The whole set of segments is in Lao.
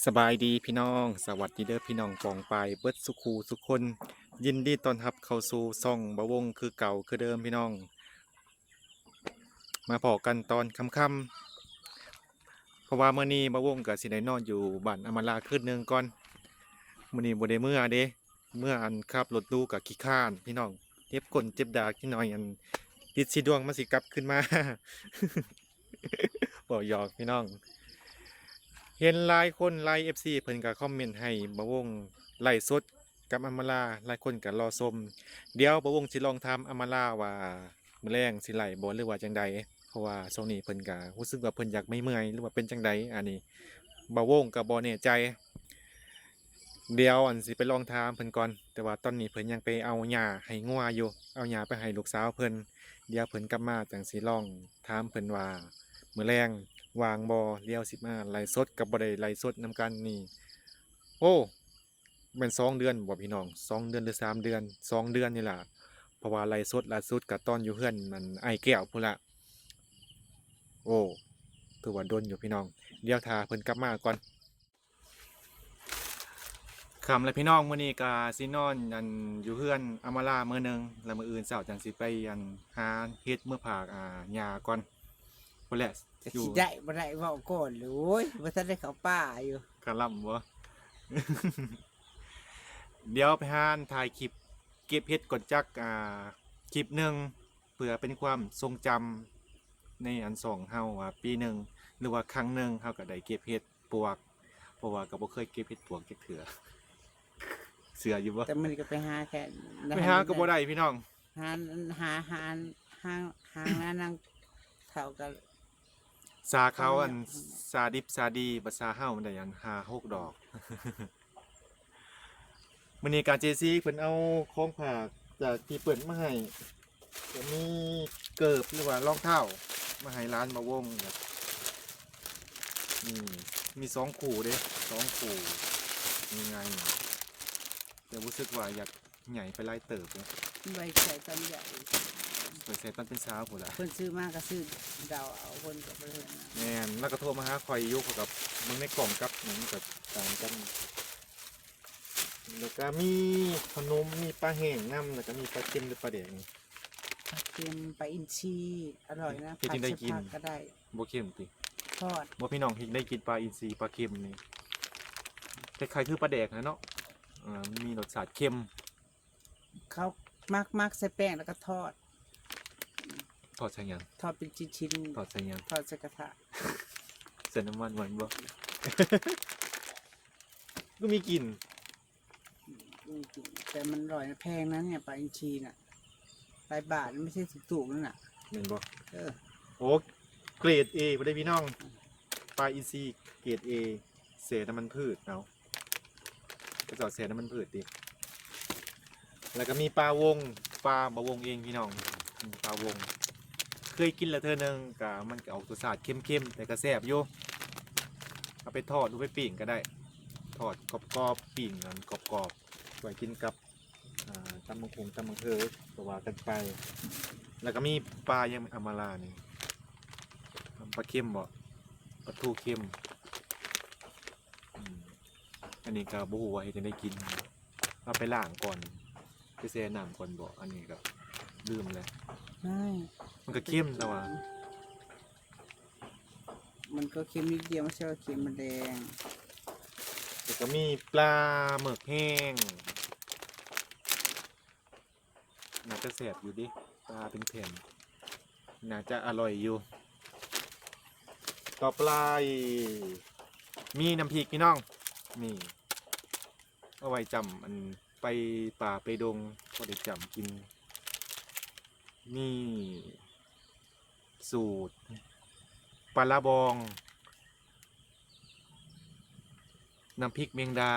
ສະບາຍດີພີ່ນ້ອງ ສະຫວັດດີເດີພີ່ນ້ອງປ້ອງປາຍເບິດສູ່ຄູ່ສູ່ຄົນ ຍິນດີຕ້ອນຮັບເຂົ້າສູ່ຊ່ອງບ່າວວົງຄືເກົ່າຄືເດີມພີ່ນ້ອງ ມາພໍ້ກັນຕອນຄ່ຳໆ ເພາະວ່າມື້ນີ້ບ່າວວົງກະຊິໄດ້ນອນຢູ່ບ້ານອຳມາລາຄືນໜຶ່ງກ່ອນ ມື້ນີ້ບໍ່ໄດ້ເມືອເດ້ ເມືອອັນຂັບລົດດູກະຂີ້ຄ້ານພີ່ນ້ອງ ເຈັບກົ້ນເຈັບດາກນິດໜ້ອຍ ອັນຕິດສີດວງມັນຊິກັບຄືນມາ ເວົ້າຫຍອກພີ່ນ້ອງ ເຫັນຫຼາຍຄົນຫຼາຍເອັຟຊີເພິ່ນກະຄອມເມັນໃຫ້ບ່າວວົງໄລຟ໌ສົດກັບອຳມາລາ ຫຼາຍຄົນກະລໍຊົມ ດຽວບ່າວວົງຊິລອງຖາມອຳມາລາວ່າມື້ແລງຊິໄລຟ໌ບໍ່ ຫຼືວ່າຈັ່ງໃດ ເພາະວ່າຊ່ວງນີ້ເພິ່ນກະຮູ້ສຶກວ່າເພິ່ນຢາກເມື່ອຍໆ ຫຼືວ່າເປັນຈັ່ງໃດ ອັນນີ້ບ່າວວົງກະບໍ່ແນ່ໃຈ ດຽວອັນຊິໄປລອງຖາມເພິ່ນກ່ອນ ແຕ່ວ່າຕອນນີ້ເພິ່ນຍັງໄປເອົາຫຍ້າໃຫ້ງົວຢູ່ ເອົາຫຍ້າໄປໃຫ້ລູກສາວເພິ່ນ ດຽວເພິ່ນກັບມາຈັ່ງຊິລອງຖາມເພິ່ນວ່າມື້ແລງວ່າງບໍ່ ດຽວຊິມາໄລຟ໌ສົດ ກະບໍ່ໄດ້ໄລຟ໌ສົດນຳກັນນີ້ ໂອ້ ແມ່ນສອງເດືອນບໍ່ພີ່ນ້ອງ ສອງເດືອນ ຫຼືສາມເດືອນ ສອງເດືອນນີ້ລະ ເພາະວ່າໄລຟ໌ສົດລ່າສຸດກະຕອນຢູ່ເຮືອນອັນອ້າຍແກ້ວພຸ້ນລະ ໂອ້ ຖືວ່າດົນຢູ່ພີ່ນ້ອງ ດຽວຖ້າເພິ່ນກັບມາກ່ອນ. ຄ່ຳແລ້ວພີ່ນ້ອງ ມື້ນີ້ກະຊິນອນອັນຢູ່ເຮືອນອຳມາລາມື້ໜຶ່ງ ແລ້ວມື້ອື່ນເຊົ້າຈັ່ງຊິໄປອັນຫາເຫັດເມືອຝາກ ອ່າ ຍ່າກ່ອນ ພຸ້ນແຫຼະ ຊິໄດ້ບໍ່ໄດ້ເວົ້າກ່ອນ ໂອ້ຍ ບໍ່ທັນໄດ້ເຂົ້າປ່າຢູ່ ຄະລຳບໍ່ ດຽວໄປຫາອັນຖ່າຍຄລິບເກັບເຫັດກ່ອນຈັກ ອ່າ ຄລິບໜຶ່ງ ເພື່ອເປັນຄວາມຊົງຈຳໃນອັນຊ່ອງເຮົາວ່າປີໜຶ່ງ ຫຼືວ່າຄັ້ງໜຶ່ງເຮົາກະໄດ້ເກັບເຫັດປວກ ເພາະວ່າກະບໍ່ເຄີຍເກັບເຫັດປວກຈັກເທື່ອ ເຊື່ອຢູ່ບໍ່? ແຕ່ມື້ນີ້ກະໄປຫາແຄ່ ໄປຫາກະບໍ່ໄດ້ພີ່ນ້ອງ ຫາ ຫາ ຫາ ຫາ ຫານາງເຖົ້າກະ ສາເຂົາອັນ ສາດິບສາດີ ບັດສາເຮົາມັນໄດ້ອັນຫ້າຫົກດອກ. ມື້ນີ້ກະເຈຊີເພິ່ນເອົາຂອງຝາກຈາກທີ່ເພິ່ນມາໃຫ້ ກະມີເກີບ ຫຼືວ່າລອງເທົ້າມາໃຫ້ຫຼານບ່າວວົງ ແບບ ນີ້ ມີສອງຄູ່ເດ້ ສອງຄູ່ ງ່າຍໆ ແຕ່ຮູ້ສຶກວ່າຢາກໃຫຍ່ໄປຫຼາຍເຕີບເດ້ ໄວ້ໃສ່ຕອນໃຫຍ່ ໄວ້ໃສ່ຕອນເປັນສາວພຸ້ນລະ ເພິ່ນຊື້ມາກະຊື້ເດົາເອົາ ເພິ່ນກະບໍ່ໄດ້ເຮັດຫຍັງ ແມ່ນ ລາວກະໂທມາຫາຂ້ອຍຢູ່ ຂ້ອຍກະເບິ່ງໃນກ້ອງກັບຫຍັງ ມັນກະຕ່າງກັນ. ແລ້ວກະມີຂະໜົມ ມີປາແຫ້ງນຳ ແລ້ວກະມີປາເຄັມ ຫຼືປາແດກນີ້ ປາເຄັມ ປາອິນຊີ ອະຮ່ອຍນະ ເຮັດຈັ່ງໃດກິນ ຜັດໃສ່ຜັກກະໄດ້ ບໍ່ເຄັມຕິ ທອດ ບໍ່ພີ່ນ້ອງ ເຮັດຈັ່ງໃດກິນປາອິນຊີ ປາເຄັມນີ້ ຄ້າຍໆຄືປາແດກຫັ້ນເນາະ ເອີ ມັນມີລົດຊາດເຄັມ ເຂົາໝັກ ໝັກໃສ່ແປ້ງແລ້ວກະທອດ ທອດໃສ່ຫຍັງ? ທອດເປັນຊິ້ນໆ ທອດໃສ່ຫຍັງ? ທອດໃສ່ກະທະ ໃສ່ນ້ຳມັນມັນບໍ່? ຄືມີກິ່ນ ອືມ ແຕ່ມັນອະຮ່ອຍນະ ແພງນະເນຍ ປາອິນຊີນະ ຫຼາຍບາດ ມັນບໍ່ໃຊ່ຖືກໆນັ້ນນະ ແມ່ນບໍ່? ເອີ ໂອ້ ເກຣດເອພຸ້ນເດ້ພີ່ນ້ອງ ປາອິນຊີເກຣດເອ ແຊ່ນ້ຳມັນພືດເອົາ ເຂົາເຈົ້າແຊ່ນ້ຳມັນພືດຕິ ແລ້ວກະມີປາວົງ ປາບ່າວວົງເອງພີ່ນ້ອງ ອືມ ປາວົງ ເຄີຍກິນແລ້ວເທື່ອໜຶ່ງ ກະມັນກະອອກລົດຊາດເຄັມໆ ແຕ່ກະແຊບຢູ່ ເອົາໄປທອດ ຫຼືໄປປີ້ງກະໄດ້ ທອດກອບໆ ປີ້ງອັນກອບໆ ໄວ້ກິນກັບ ອ່າ ຕຳບັກຫຸ່ງ ຕຳບັກຫຸ່ງ ກະວ່າກັນໄປ ແລ້ວກະມີປາຫຍັງ ອຳມາລານີ້ ປາເຄັມບໍ່? ປາທູເຄັມ ອືມ ອັນນີ້ກະບໍ່ຮູ້ວ່າເຮັດຈັ່ງໃດກິນ ເອົາໄປລ້າງກ່ອນ ໄປແຊ່ນ້ຳກ່ອນບໍ ອັນນີ້ກະລືມແລ້ວ ມັນກະເຄັມ ແຕ່ວ່າ ມັນກະເຄັມນິດດຽວ ມັນຊິວ່າເຄັມ ມັນແດງ ແລ້ວກະມີປາໝຶກແຫ້ງ ໜ້າຈະແຊບຢູ່ເດ ປາເປັນແຜ່ນ ໜ້າຈະອະຮ່ອຍຢູ່ ຕໍ່ໄປ ມີນ້ຳພລິກພີ່ນ້ອງ ນີ້ ເອົາໄວ້ຈ້ຳ ອັນ ໄປປ່າໄປດົງ ພໍໄດ້ຈ້ຳກິນ ມີສູດປາລາບອງ ນ້ຳພລິກແມງດາ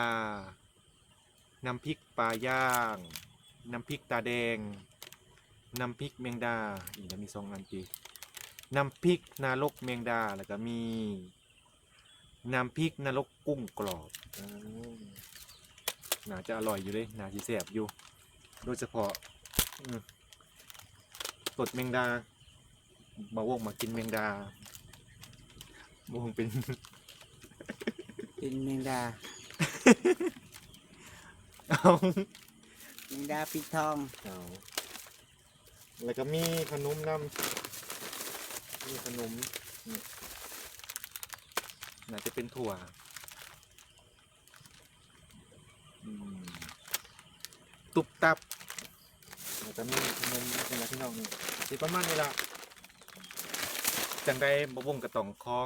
ນ້ຳພລິກປາຍ່າງ ນ້ຳພລິກຕາແດງ ນ້ຳພລິກແມງດາ ອີກແລ້ວມີສອງອັນຕິ ນ້ຳພລິກນະລົກແມງດາ ແລ້ວກະມີ ນ້ຳພລິກນະລົກກຸ້ງກອບ ເອີ ໜ້າຈະອະຮ່ອຍຢູ່ເດ ໜ້າຊິແຊບຢູ່ ໂດຍສະເພາະ ອືມ ຕົດແມງດາ ບ່າວວົງມັກກິນແມງດາ ບ່າວວົງເປັນ ກິນແມງດາ ເອົາ ແມງດາປິດທ້ອງ ເອົາ ແລ້ວກໍມີຂະໜົມນຳ ມີຂະໜົມ ນີ້ ໜ້າຈະເປັນຖົ່ວ ອືມ ຕຸບຕັບ ແລ້ວກໍມີຂະໜົມນີ້ແຫຼະພີ່ນ້ອງ ນີ້ ຊິປະມານນີ້ລະ ຈັ່ງໃດບ່າວວົງກໍຕ້ອງຂໍ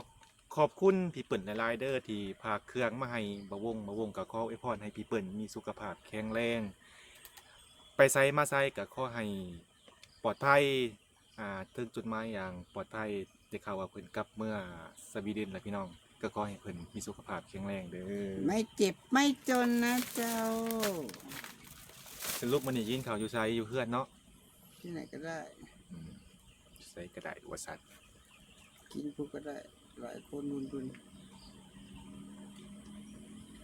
ຂອບຄຸນພີ່ເປີ້ນຫຼາຍໆເດີ ທີ່ຝາກເຄື່ອງມາໃຫ້ບ່າວວົງ ບ່າວວົງກໍຂໍອວຍພອນໃຫ້ພີ່ເປີ້ນມີສຸຂະພາບແຂງແຮງ ໄປໃສມາໃສກໍຂໍໃຫ້ປອດໄພ ອ່າ ເຖິງຈຸດໝາຍຢ່າງປອດໄພ ໄດ້ຂ່າວວ່າເພິ່ນກັບເມືອສະວີເດັນແລ້ວພີ່ນ້ອງ ກໍຂໍໃຫ້ເພິ່ນມີສຸຂະພາບແຂງແຮງເດີ ໄມ່ເຈັບໄມ່ຈົນນະເຈົ້າ ສະຫຼຸບມື້ນີ້ກິນເຂົ້າຢູ່ໃສ ຢູ່ເຮືອນເນາະ ທີ່ໃດກໍໄດ້ ອືມ ໃສກໍໄດ້ວ່າຊັ້ນ ກິນຜູ້ກໍໄດ້ ຫຼາຍຄົນດຸນໆ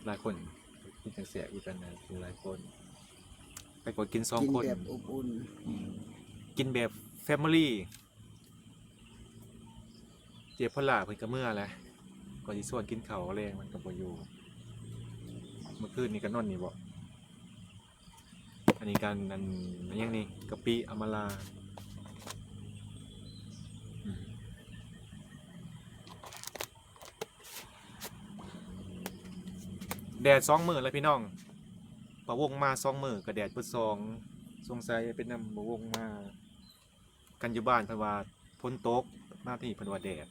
ຫຼາຍຄົນກິນຈັ່ງແຊບຄືກັນນະ ກິນຫຼາຍຄົນ ແຕ່ກໍກິນສອງຄົນ ກິນແບບອົບອຸ່ນ ອືມ ກິນແບບແຟມິລີ ເຈ້ພອລລາເພິ່ນກໍເມືອແຫຼະ ກໍຊິຊວນກິນເຂົ້າແລງມັນກໍບໍ່ຢູ່ ເມື່ອຄືນນີ້ກໍນອນນີ້ບໍ ອັນນີ້ການ ອັນ ຫຍັງນີ້ ກະປິອຳມາລາ ອືມ ແດດສອງມື້ແລ້ວພີ່ນ້ອງ ບ່າວວົງມາສອງມື້ກໍແດດເບິດສອງ ສົງໄສເປັນນຳບ່າວວົງມາ ຄັນຢູ່ບ້ານເພິ່ນວ່າຝົນຕົກ ມາທີ່ເພິ່ນວ່າແດດ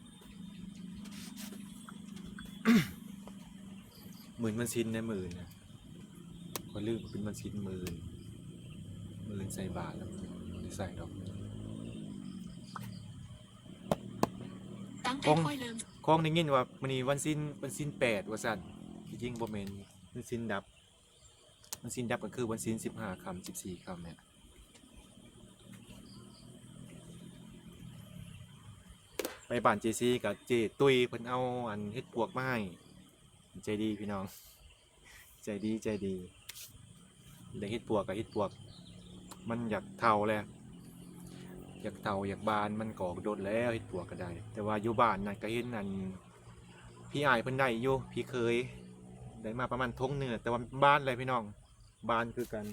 ມື້ອື່ນວັນສິນເດ້ ມື້ອື່ນນະ ຂ້ອຍລືມວ່າເປັນວັນສິນ ມື້ອື່ນ ມື້ອື່ນໃສ່ບາດແລ້ວ ບໍ່ໄດ້ໃສ່ດອກ ຂອງ ຂອງໄດ້ຍິນວ່າມື້ນີ້ວັນສິນ ວັນສິນແປດວ່າຊັ້ນ ທີ່ຈິງບໍ່ແມ່ນ ວັນສິນດັບ ວັນສິນດັບກໍຄືວັນສິນສິບຫ້າຄ່ຳ ສິບສີ່ຄ່ຳນີ້ ໄປບ້ານເຈຊີ ກໍເຈ້ຕຸ້ຍເພິ່ນເອົາອັນເຫັດປວກມາໃຫ້ ໃຈດີພີ່ນ້ອງ ໃຈດີ ໃຈດີ ໄດ້ເຫັດປວກກໍເຫັດປວກ ມັນຢາກເຖົ້າແລ້ວ ຢາກເຖົ້າຢາກບານ ມັນກໍອອກດົກແລ້ວ ເຫັດປວກກໍໄດ້ ແຕ່ວ່າຢູ່ບ້ານນັ້ນກໍເຫັນອັນ ພີ່ອ້າຍເພິ່ນໄດ້ຢູ່ ພີ່ເຂີຍໄດ້ມາປະມານຖົງໜຶ່ງ ແຕ່ວ່າບານແລ້ວພີ່ນ້ອງ ບານຄືກັນ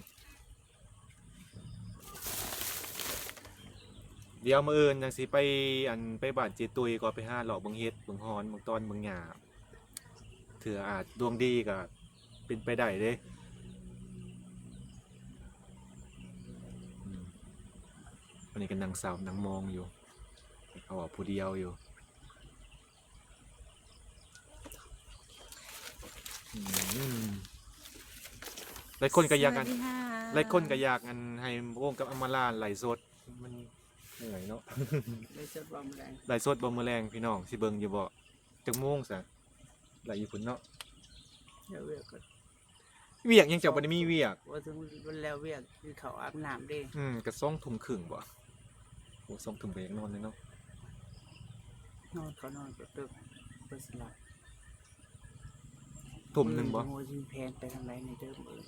ດຽວມື້ອື່ນຈັ່ງຊິໄປ ອັນ ໄປບ້ານເຈ້ຕຸ້ຍ ກໍໄປຫາເລາະເບິ່ງເຫັດ ເບິ່ງຮອນ ເບິ່ງຕອນ ເບິ່ງຫຍ້າ ເທື່ອອາດດວງດີກໍເປັນໄປໄດ້ເດ້ ອືມ ອັນນີ້ກໍນັ່ງເສົ້ານັ່ງມອງຢູ່ ເພາະວ່າຜູ້ດຽວຢູ່ ອືມ ຫຼາຍຄົນກໍຢາກ ສະຫວັດດີຄ່ະ ຫຼາຍຄົນກໍຢາກອັນໃຫ້ວົງກັບອຳມາລາໄລຟ໌ສົດ ມັນເມື່ອຍເນາະ ໄລຟ໌ສົດບໍ່ມື້ແລງ ໄລຟ໌ສົດບໍ່ມື້ແລງ ພີ່ນ້ອງຊິເບິ່ງຢູ່ບໍ່? ຈັກໂມງຊະ? ໄລຟ໌ຢູ່ພຸ້ນເນາະ ແລ້ວວຽກກໍ ວຽກຫຍັງ ເຈົ້າບໍ່ໄດ້ມີວຽກ ວ່າເຖິງແລ້ວວຽກ ກິນເຂົ້າອາບນ້ຳເດ້ ອືມ ກໍສອງທຸ່ມຄຶ່ງບໍ? ໂອ້ ສອງທຸ່ມກໍຢາກນອນແລ້ວເນາະ ນອນກໍນອນ ກໍເຕີບ ບໍ່ຊິຫຼັບ ທຸ່ມໜຶ່ງບໍ? ໂອ້ຍ ຊິແຜນໄປທາງໃດນີ້ເດີ ມື້ອື່ນ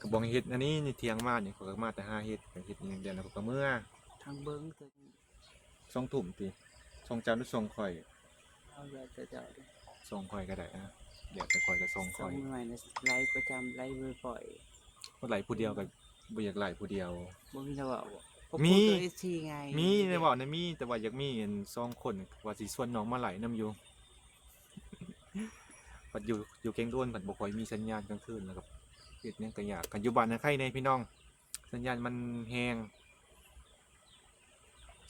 ກໍບໍ່ເຮັດອັນນີ້ ນີ້ທ່ຽງມານີ້ ຂ້ອຍກໍມາແຕ່ຫາເຫັດ ກໍເຮັດຫຍັງແລ້ວ ແລ້ວຂ້ອຍກໍເມືອ ທາງເບິ່ງ ສອງທຸ່ມຕິ ສອງເຈົ້າ ຫຼື ສອງຂ້ອຍ? ເອົາແລ້ວແຕ່ເຈົ້າເດີ ສອງຂ້ອຍກໍໄດ້ ອາ ແລ້ວແຕ່ຂ້ອຍກໍສອງຂ້ອຍ ສອງມື້ໃໝ່ນະ ໄລປະຈຳ ໄລບ່ອຍໆ ບໍ່ໄລຜູ້ດຽວກໍບໍ່ຢາກໄລຜູ້ດຽວ ບໍ່ມີແນວເວົ້າບໍ? ມີ ເອັຟຊີ ໄງ ມີແນວເວົ້ານະ ມີ ແຕ່ວ່າຢາກມີອັນສອງຄົນ ວ່າຊິຊວນນ້ອງມາໄລນຳຢູ່ ພັດຢູ່ ຢູ່ແກ້ງໂດນ ພັດບໍ່ຄ່ອຍມີສັນຍານກາງຄືນ ແລ້ວກໍເຮັດຫຍັງກໍຍາກ ຄັນຢູ່ບ້ານນະໄຄແດ່ພີ່ນ້ອງ ສັນຍານມັນແຮງ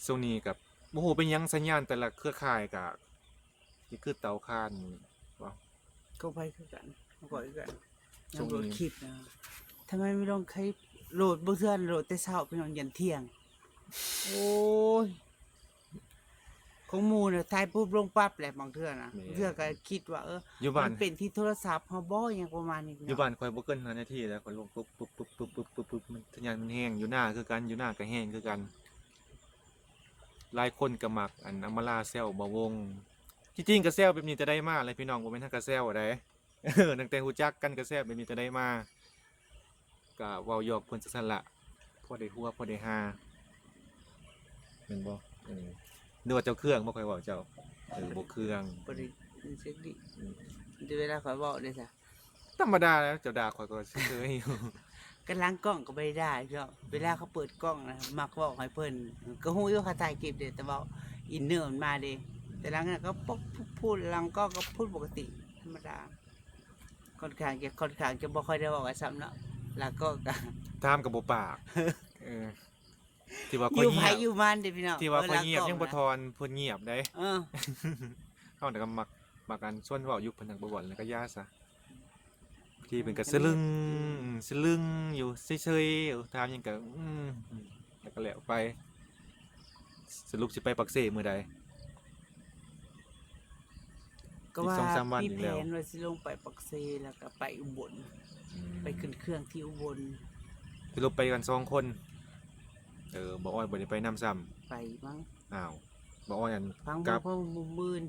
ຊ່ວງນີ້ກໍບໍ່ຮູ້ເປັນຫຍັງ ສັນຍານແຕ່ລະເຄືອຂ່າຍກໍຊິຄືເຕົາຖ່ານບໍ່? ຂອງໃຜຄືກັນ ຂອງຂ້ອຍຄືກັນ ຍັງໂຫຼດຄລິບນະ ທຳໄມໄມ່ລົງຄລິບ ໂຫຼດບໍ່ເທື່ອ ໂຫຼດແຕ່ເຊົ້າ ພີ່ນ້ອງ ຢັນທ່ຽງ ໂອ້ຍ ຂອງໝູ່ນະ ຖ່າຍປຸບລົງປັບແຫຼະ ບາງເທື່ອນະ ແມ່ນ ບາງເທື່ອກໍຄິດວ່າ ເອີ ຢູ່ບ້ານ ມັນເປັນທີ່ໂທລະສັບເຮົາບໍ ຫຍັງປະມານນີ້ ຢູ່ບ້ານຂ້ອຍບໍ່ເກີນຫ້ານາທີແລ້ວ ຂ້ອຍລົງປຸບ ປຶບ ປຶບ ປຶບ ປຶບ ມັນ ສັນຍານມັນແຮງ ຢູ່ນາຄືກັນ ຢູ່ນາກໍແຮງຄືກັນ ຫຼາຍຄົນກໍມັກ ອັນ ອຳມາລາແຊວບ່າວວົງ ທີ່ຈິງກໍແຊວແບບນີ້ແຕ່ໃດມາແຫຼະພີ່ນ້ອງ ບໍ່ແມ່ນຫາກະແຊວໃດ ຕັ້ງແຕ່ຮູ້ຈັກກັນກໍແຊວແບບນີ້ແຕ່ໃດມາ ກະເວົ້າຢອກເພິ່ນຈັ່ງຊັ້ນລະ ພໍໄດ້ຫົວ ພໍໄດ້ຮາ ແມ່ນບໍ່? ເອີ ຫຼືວ່າເຈົ້າເຄືອງບໍ່? ຂ້ອຍເວົ້າເຈົ້າ ເອີ ບໍ່ເຄືອງ ບໍ່ໄດ້ຍິນສຽງດີ ອືມ ເວລາຂ້ອຍເວົ້າເດ້ຊະ ທຳມະດາແລ້ວ ເຈົ້າດ່າຂ້ອຍກໍເຄີຍຢູ່. ກັນຫຼັງກ້ອງກໍບໍ່ໄດ້ດ່າເນາະ ເວລາເຂົາເປີດກ້ອງນະ ມັກເວົ້າໃຫ້ເພິ່ນ ກໍຮູ້ຢູ່ເຂົາຖ່າຍຄລິບເດ້ ແຕ່ເວົ້າອິນເນີມັນມາເດ້ ແຕ່ຫຼັງນັ້ນກໍປົກ ພູດ ຫຼັງກ້ອງກໍພູດປົກກະຕິ ທຳມະດາ ຄ່ອນຂ້າງຈະ ຄ່ອນຂ້າງຈະບໍ່ຄ່ອຍໄດ້ເວົ້າກັນຊ້ຳເນາະ ຫຼັງກ້ອງກໍ ຖາມກໍບໍ່ປາກ ເອີ ທີ່ວ່າຂ້ອຍງຽບ ຢູ່ໃຜຢູ່ມັນເດ້ພີ່ນ້ອງ ທີ່ວ່າຂ້ອຍງຽບ ເອີ ຫຼັງກ້ອງ ຍັງບໍ່ ນະ ຖອນ ເພິ່ນງຽບເດ້ ເອີ ເຮົານະກໍມັກ ມັກອັນຊວນເວົ້າຢູ່ ເພິ່ນຫາກບໍ່ເວົ້າ ແລ້ວກໍຢ່າຊະ ທີ່ເພິ່ນກໍສະລຶງ ອືມ ສະລຶງຢູ່ເຊີຍໆ ຖາມຫຍັງກໍ ອືມ ແລ້ວກໍແລ້ວໄປ ສະຫຼຸບຊິໄປປາກເຊມື້ໃດ? ກໍວ່າມີແຜນວ່າຊິລົງໄປປາກເຊ ແລ້ວກໍໄປອຸບົນ ອືມ ໄປຂຶ້ນເຄື່ອງທີ່ອຸບົນ. ສະຫຼຸບໄປກັນສອງຄົນ? ເອີ ບໍ່ອ້ອຍບໍ່ໄດ້ໄປນຳຊ້ຳ ໄປມັ້ງ. ອ້າວ ບໍ່ອ້ອຍອັນ ຟັງ ກັບ ເບິ່ງມື້ອື່ນ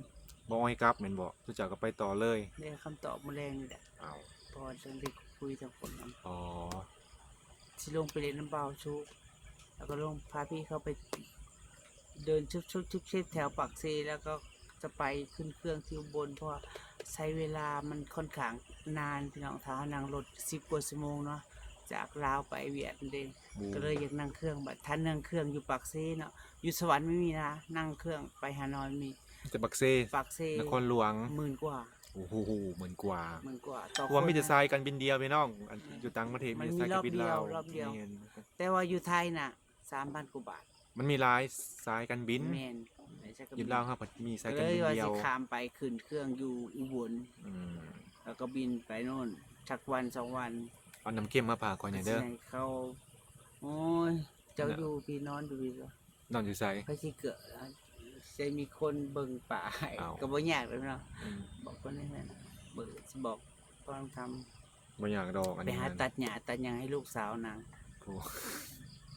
ບໍ່ອ້ອຍກັບແມ່ນບໍ່? ເຈົ້າກໍໄປຕໍ່ເລີຍ ໄດ້ຄຳຕອບມື້ແລງນີ້ແຫຼະ. ອ້າວ ເພາະວ່າຈັ່ງໄດ້ຄຸຍທາງຄົນນຳ ອໍ ຊິລົງໄປຫຼິ້ນນຳບ່າວສຸກ ແລ້ວກໍລົງພາພີ່ເຂົາໄປເດີນຊຸບໆເຊັບໆແຖວປາກເຊ ແລ້ວກໍຈະໄປຂຶ້ນເຄື່ອງທີ່ອຸບົນ ເພາະວ່າໃຊ້ເວລາມັນຄ່ອນຂ້າງນານພີ່ນ້ອງ ຖ້າເຮົານັ່ງລົດສິບກວ່າຊົ່ວໂມງເນາະ ຈາກລາວໄປຫວຽດເດ້ ໂອ້ ກໍເລີຍຢາກນັ່ງເຄື່ອງ ບັດຖ້ານັ່ງເຄື່ອງຢູ່ປາກເຊເນາະ ຢູ່ສະຫວັນບໍ່ມີນະ ນັ່ງເຄື່ອງໄປຮ່ານ້ອຍມີ ແຕ່ປາກເຊ ປາກເຊ ນະຄອນຫຼວງ ໝື່ນກວ່າ. ໂອ້ໂຫ ໝື່ນກວ່າ ໝື່ນກວ່າຕໍ່ຄົນ ເພາະວ່າມີແຕ່ສາຍການບິນດຽວພີ່ນ້ອງ ອັນ ແມ່ນ ຢູ່ຕ່າງປະເທດມີແຕ່ສາຍການບິນລາວ ມັນມີລອບດຽວ ລອບດຽວ ແມ່ນ ແຕ່ວ່າຢູ່ໄທນະ ສາມພັນກວ່າບາດ ມັນມີຫຼາຍສາຍການບິນ ແມ່ນ ຢູ່ລາວເຮົາພັດມີສາຍການບິນດຽວ ກໍເລີຍວ່າຊິຂ້າມໄປຂຶ້ນເຄື່ອງຢູ່ອຸບົນ ອືມ ແລ້ວກໍບິນໄປໂນ່ນຈັກວັນສອງວັນ ເອົານ້ຳເຄັມມາຝາກຂ້ອຍແດ່ເດີ ເຂົາ ໂອ້ຍ ເຈົ້າຢູ່ພີ້ ນອນຢູ່ພີ້ ນອນຢູ່ໃສ? ໃຜຊິເກີດ ໃສ່ມີຄົນເບິ່ງປາໃຫ້ ເອົ້າ ກໍບໍ່ຍາກດອກເນາະ ອືມ ບອກຄົນໃນເຮືອນ ເບີ ຊິບອກ ຟັງຄຳ ບໍ່ຍາກດອກ ອັນນີ້ ໄປຫາຕັດຫຍ້າຕັດຫຍັງໃຫ້ລູກສາວນາງ ໂອ້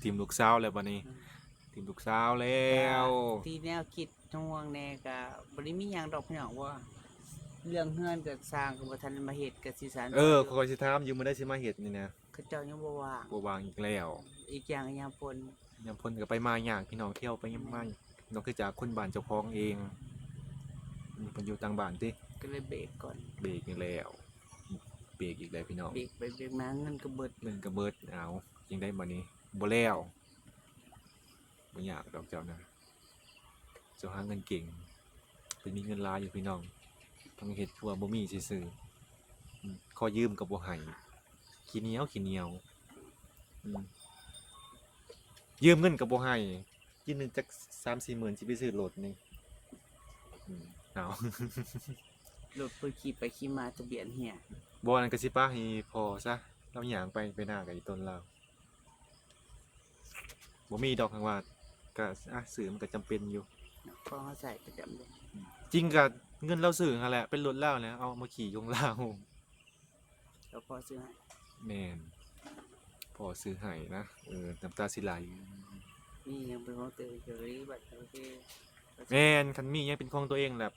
ຖິ້ມລູກສາວແລ້ວບັດນີ້ ອືມ ຖິ້ມລູກສາວແລ້ວ ທີ່ແນວຄິດຫ່ວງແດ່ກໍບໍ່ໄດ້ມີຫຍັງດອກພີ່ນ້ອງ ວ່າເລື່ອງເຮືອນກໍສ້າງກໍບໍ່ທັນມາເຮັດ ກໍຊິສານ ເອີ ຂ້ອຍຊິຖາມຢູ່ ມື້ໃດຊິມາເຮັດນີ້ນະ? ເຂົາເຈົ້າຍັງບໍ່ວ່າງ ບໍ່ວ່າງອີກແລ້ວ ອີກຢ່າງຍາມຝົນ ຍາມຝົນກໍໄປມາຍາກພີ່ນ້ອງ ທ່ຽວໄປມາຍາກ ແມ່ນ ນອກຈາກຄົນບ້ານເຈົ້າຂອງເອງ ເພິ່ນຢູ່ຕ່າງບ້ານຕິ ກໍເລີຍເບຣກກ່ອນ ເບຣກອີກແລ້ວ ເບຣກອີກແລ້ວພີ່ນ້ອງ ເບຣກໄປເບຣກມາເງິນກໍເບິດ ເງິນກໍເບິດ ເອົາ ຈັ່ງໃດບັດນີ້ ບໍ່ແລ້ວ ບໍ່ຍາກດອກເຈົ້ານະ ເຈົ້າຫາເງິນເກັ່ງ ເພິ່ນມີເງິນຫຼາຍຢູ່ພີ່ນ້ອງ ທັງເຮັດຄືວ່າບໍ່ມີຊື່ໆ ອືມ ຂໍຢືມກໍບໍ່ໃຫ້ ຂີ້ໜຽວ ຂີ້ໜຽວ ອືມ ຢືມເງິນກໍບໍ່ໃຫ້ ຢືມເງິນຈັກສາມສີ່ໝື່ນ ຊິໄປຊື້ລົດນີ້ ອືມ ເອົາ ລົດເພິ່ນຂີ່ໄປຂີ່ມາທະບຽນເຮຍ ບໍ່ ອັນນັ້ນກໍຊິປະໃຫ້ພໍ່ຊະ ລາວຍ່າງໄປ ໄປນາກັບອີ່ຕົນລາວ. ບໍ່ມີດອກ ຫາກວ່າກະ ອ່ະ ຊື້ມັນກະຈຳເປັນຢູ່ ເນາະ ພໍເຮົາໃຊ້ປະຈຳເດ້ ອືມ ຈິງກະເງິນລາວຊື້ຫັ້ນແຫຼະ ເປັນລົດລາວແຫຼະ ເອົາມາຂີ່ຂອງລາວ ແລ້ວພໍ່ຊື້ໃຫ້ ແມ່ນ ພໍ່ຊື້ໃຫ້ນະ ເອີ ນ້ຳຕາຊິໄຫຼ ມີຫຍັງເປັນຂອງຕົວເອງກໍດີ ບັດໂອເຄ ແມ່ນ ຄັນມີຫຍັງເປັນຂອງຕົວເອງແຫຼະ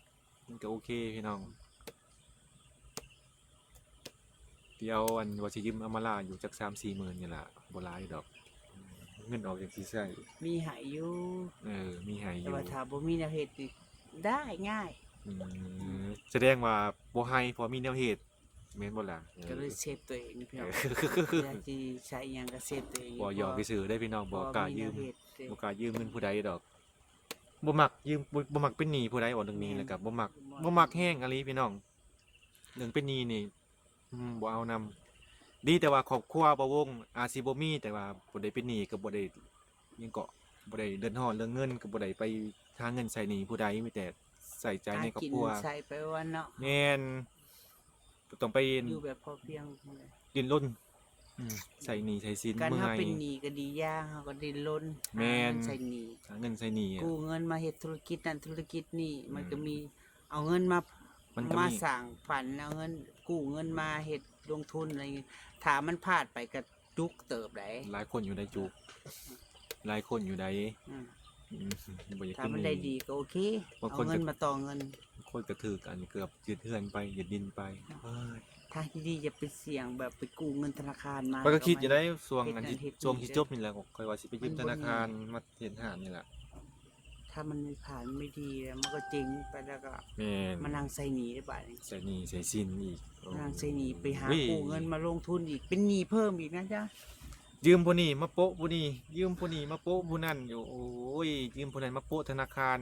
ມັນກໍໂອເຄພີ່ນ້ອງ ດຽວ ອັນ ວ່າຊິຢືມອຳມາລາຢູ່ຈັກສາມສີ່ໝື່ນນີ້ລະ ບໍ່ຫຼາຍດອກ ເງິນອອກຈັ່ງຊິໃຊ້ ມີໃຫ້ຢູ່ ເອີ ມີໃຫ້ຢູ່ ແຕ່ວ່າຖ້າບໍ່ມີແນວເຮັດນີ້ໄດ້ງ່າຍ ອືມ ສະແດງວ່າບໍ່ໃຫ້ ເພາະມີແນວເຮັດ ແມ່ນບໍ່ລະ? ເອີ ກໍເລີຍເຊບຕົວເອງພີ່ນ້ອງ ເວລາຊິໃຊ້ຫຍັງກໍເຊບຕົວເອງ ບໍ່ ຫຍອກຊື່ໆເດ້ພີ່ນ້ອງ ບໍ່ກ້າຢືມ ບໍ່ກ້າຢືມເງິນຜູ້ໃດດອກ ບໍ່ມັກຢືມ ບໍ່ ບໍ່ມັກເປັນໜີ້ຜູ້ໃດ ເວົ້າເລື່ອງໜີ້ແລ້ວກໍບໍ່ມັກ ບໍ່ມັກແຮງອີ່ຫຼີພີ່ນ້ອງ ເລື່ອງເປັນໜີ້ນີ້ ອືມ ບໍ່ເອົານຳ ດີແຕ່ວ່າຄອບຄົວບໍ່ວົງ ອາດຊິບໍ່ມີ ແຕ່ວ່າບໍ່ໄດ້ເປັນໜີ້ ກໍບໍ່ໄດ້ຫຍັງເກາະ ບໍ່ໄດ້ເດືອດຮ້ອນເລື່ອງເງິນ ກໍບໍ່ໄດ້ໄປຫາເງິນໃຊ້ໜີ້ຜູ້ໃດ ມີແຕ່ໃຊ້ຈ່າຍໃນຄອບຄົວ ຫາກິນໃຊ້ໄປວັນເນາະ ແມ່ນ ບໍ່ຕ້ອງໄປ ຢູ່ແບບພໍພຽງ ດີ້ນລົນ ອືມ ໃຊ້ໜີ້ໃຊ້ສິນ ຄັນເຮົາເປັນໜີ້ກໍດີຢ່າງ ເຮົາກໍດີ້ນລົນ ແມ່ນ ຫາເງິນໃຊ້ໜີ້ ຫາເງິນໃຊ້ໜີ້ ກູ້ເງິນມາເຮັດທຸລະກິດນັ້ນທຸລະກິດນີ້ ມັນກໍມີ ອືມ ເອົາເງິນມາ ມັນກໍມີ ມາສ້າງຝັນ ເອົາເງິນ ກູ້ເງິນມາເຮັດລົງທຶນ ອະໄລ ຖ້າມັນພາດໄປກໍຈຸກເຕີບໃດ໋ ຫຼາຍຄົນຢູ່ໃດ໋ຈຸກ ຫຼາຍຄົນຢູ່ໃດ໋ ອືມ ອືມ ບໍ່ຢາກ ຖ້າມັນໄດ້ດີກໍໂອເຄ ບາງຄົນ ເອົາເງິນ ກໍ ມາຕໍ່ເງິນ ບາງຄົນກໍຖືກ ອັນ ເກືອບຍຶດເຮືອນໄປ ຍຶດດິນໄປ ເອີ ທາງທີ່ດີຢ່າໄປສ່ຽງ ແບບໄປກູ້ເງິນທະນາຄານມາ ຂ້ອຍກໍຄິດຢູ່ໃດ໋ ຊ່ວງອັນ ເຮັດນັ້ນເຮັດນີ້ ຊ່ວງທີ່ຈົບນີ້ແຫຼະ ຂ້ອຍວ່າຊິໄປຢືມທະນາຄານມາເຮັດຮ້ານນີ້ແຫຼະ ถ้ามันไม่ผ่านไม่ดีแล้ว มันก็เจ๊งไป แล้วก็ แม่น มานั่งใส่หนี้ได้บาดนี้ ใส่หนี้ใส่สินอีก มานั่งใส่หนี้ โอ้ย ไปหากู้เงินมาลงทุนอีก เป็นหนี้เพิ่มอีกนะจ๊ะ ยืมผู้นี้มาโปะผู้นี้ ยืมผู้นี้มาโปะผู้นั้นอยู่ โอ้ย ยืมผู้นั้นมาโปะธนาคาร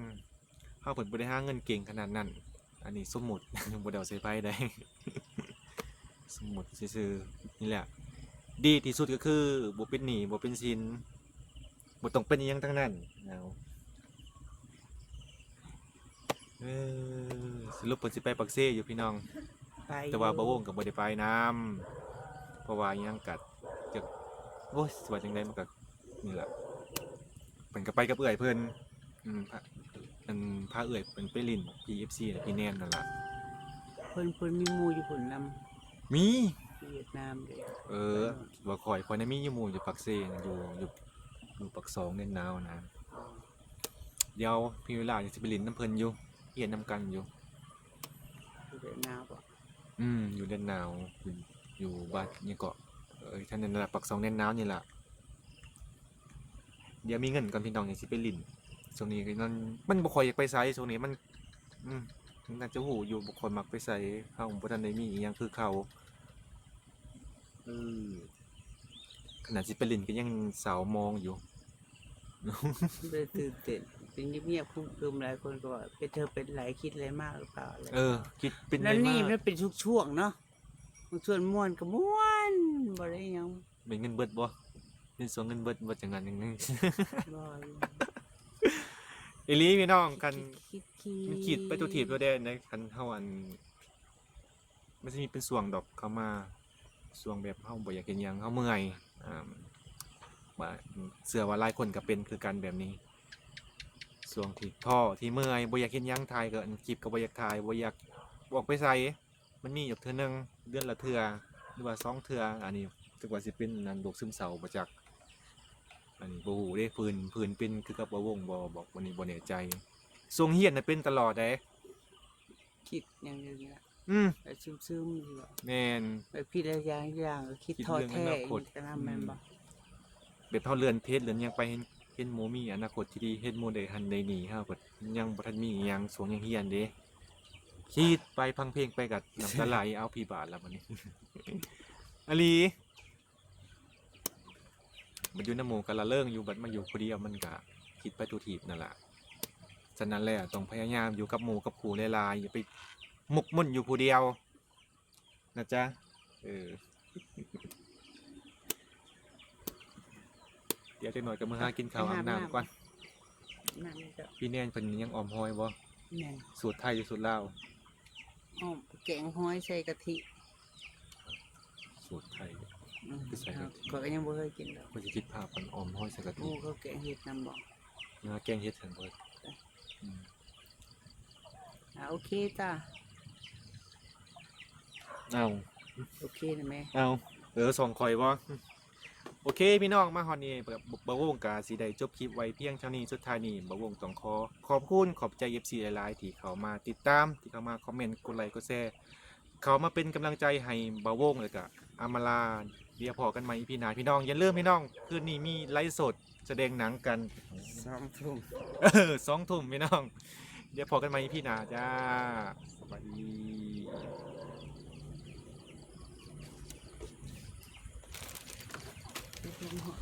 เฮาเพิ่นบ่ได้หาเงินเก่งขนาดนั้น อันนี้สมมุติ บ่ได้เอาใส่ไผได้ สมมุติซื่อๆ นี่แหละ ดีที่สุดก็คือบ่เป็นหนี้ บ่เป็นสิน บ่ต้องเป็นอิหยังทั้งนั้น เอา เออ สรุปเพิ่นสิไปปากเซอยู่พี่น้อง ไปอยู่ แต่ว่าบ่าววงก็บ่ได้ไปนำ เพราะว่าอิหยังก็จัก โอ๊ย สิว่าจั่งใด มันก็ นี่ล่ะ เพิ่นก็ไปกับเอื้อยเพิ่น อืม พา อัน พาเอื้อยเพิ่นไปหลิ้น พี เอฟ ซี น่ะ พี่แนนนั่นล่ะ เพิ่น เพิ่นมีหมู่อยู่พุ้นนำ มี อยู่เวียดนามเด้ เออ ว่าข้อย ข้อยน่ะมีอยู่หมู่อยู่ปากเซน่ะ อยู่ อยู่ อยู่ปากซองแดนนาวนะ เดี๋ยวมีเวลาจั่งสิไปหลิ้นนำเพิ่นอยู่ เฮียนนำกันอยู่ อยู่แดนนาวบ่ อืม อยู่แดนนาว อยู่ อยู่บ้านหยังเกาะ เอ้ย ทางนั้นล่ะ ปากซองแดนนาวนี่ล่ะ เดี๋ยวมีเงินก่อนพี่น้อง จั่งสิไปหลิ้น ช่วงนี้ก็มัน มันบ่ค่อยอยากไปไส ช่วงนี้มัน อืม น่าจะฮู้อยู่ บ่ค่อยมักไปไส เฮาบ่ทันได้มีอิหยังคือเขา เออ ขนาดสิไปหลิ้นก็ยังเศร้ามองอยู่ บ่ได้ตื่นเต้น เป็นเงียบๆ ครึมๆ หลายคนก็ว่า เป็นเธอเป็นหลาย คิดอะไรมากหรือเปล่า อะไร เออ คิดเป็น นั่นนี่ มาก มันเป็นทุกช่วงเนาะ บางช่วงม่วนก็ม่วน บ่ได้หยัง เป็นเงินเบิดบ่ เป็นช่วงเงินเบิด บ่จั่งนั้นจั่งนี้ บ่อยู่ อีหลีพี่น้อง คัน คิดๆ มันคิดไปทั่วทีปทั่วแดนนะ คันเฮาอัน มันสิมีเป็นช่วงดอกเข้ามา ช่วงแบบเฮาบ่อยากเฮ็ดหยัง เฮาเมื่อย อ่า ว่า เชื่อว่าหลายคนก็เป็นคือกันแบบนี้ ช่วงที่ท้อ ที่เมื่อย บ่อยากเฮ็ดหยัง ถ่ายก็ อัน คลิปก็บ่อยากถ่าย บ่อยากออกไปไส มันมีอยู่เทื่อหนึ่ง เดือนละเทื่อ หรือว่าสองเทื่อ อันนี้จักว่าสิเป็นอันโรคซึมเศร้าบ่จัก อันนี้บ่ฮู้เด้ ผู้อื่น ผู้อื่นเป็นคือกับบ่าววงบ่ บ่ อันนี้บ่แน่ใจ ช่วงเรียนน่ะเป็นตลอดเด้ คิดอย่างเดียวนี่ล่ะ อืม แบบซึมๆ อยู่อะ แม่น แบบคิดหลายอย่าง อย่างก็คิด คิด ท้อ เรื่อง แท้ อนาคต อีกก็นำ อืม แม่นบ่ แบบเฮาเลื่อนเพจเลื่อนหยังไป เห็น เห็นหมู่มีอนาคตที่ดี เห็นหมู่ได้หั้นได้นี่ เฮาก็ยังบ่ทันมีอิหยัง ช่วงยังเรียนเด้ คิดไปฟังเพลงไปก็น้ำตาไหล เอา ผีบาดแล้วบัดนี้ อีหลี บัดอยู่นำหมู่ก็ละเริงอยู่ บัดมาอยู่ผู้เดียวมันก็คิดไปทั่วทีปนั่นล่ะ ฉะนั้นแล้วต้องพยายามอยู่กับหมู่กับคู่หลายๆ อย่าไปหมกมุ่นอยู่ผู้เดียวนะจ๊ะ เออ เดี๋ยวจักหน่อยก็มื้อหากินข้าว ไปหา อาบน้ำก่อน น้ำจ้ะ พี่แนนเพิ่นยังออมหอยบ่ แม่น สูตรไทยหรือสูตรลาว อ้อม แกงหอยใส่กะทิ สูตรไทย อืม คือใส่กะทิ ข้อยก็ยังบ่เคยกินดอก ข้อยสิคิดภาพมันออมหอยใส่กะทิ โอ้ เขาแกงเห็ดนำบ่ เออ แกงเห็ดหั่นบ่ จ้ะ อืม อ่า โอเคจ้ะ เอา โอเคนะแม่ เอา เออ ส่องข้อยบ่ โอเคพี่น้อง มาฮอดนี้ บ่าววงก็สิได้จบคลิปไว้เพียงเท่านี้ สุดท้ายนี้บ่าววงต้องขอขอบคุณ ขอบใจ เอฟซี หลายๆ ที่เข้ามาติดตาม ที่เข้ามาคอมเมนต์ กดไลก์ กดแชร์ เข้ามาเป็นกำลังใจให้บ่าววง แล้วก็อามาลา เดี๋ยวพ้อกันใหม่ อีพี หน้า พี่น้อง อย่าลืมพี่น้อง คืนนี้มีไลฟ์สดแสดงหนังกัน สองทุ่ม เออ สองทุ่มพี่น้อง เดี๋ยวพ้อกันใหม่ อีพี หน้าจ้า สบายดี ไปเบิ่งฮอด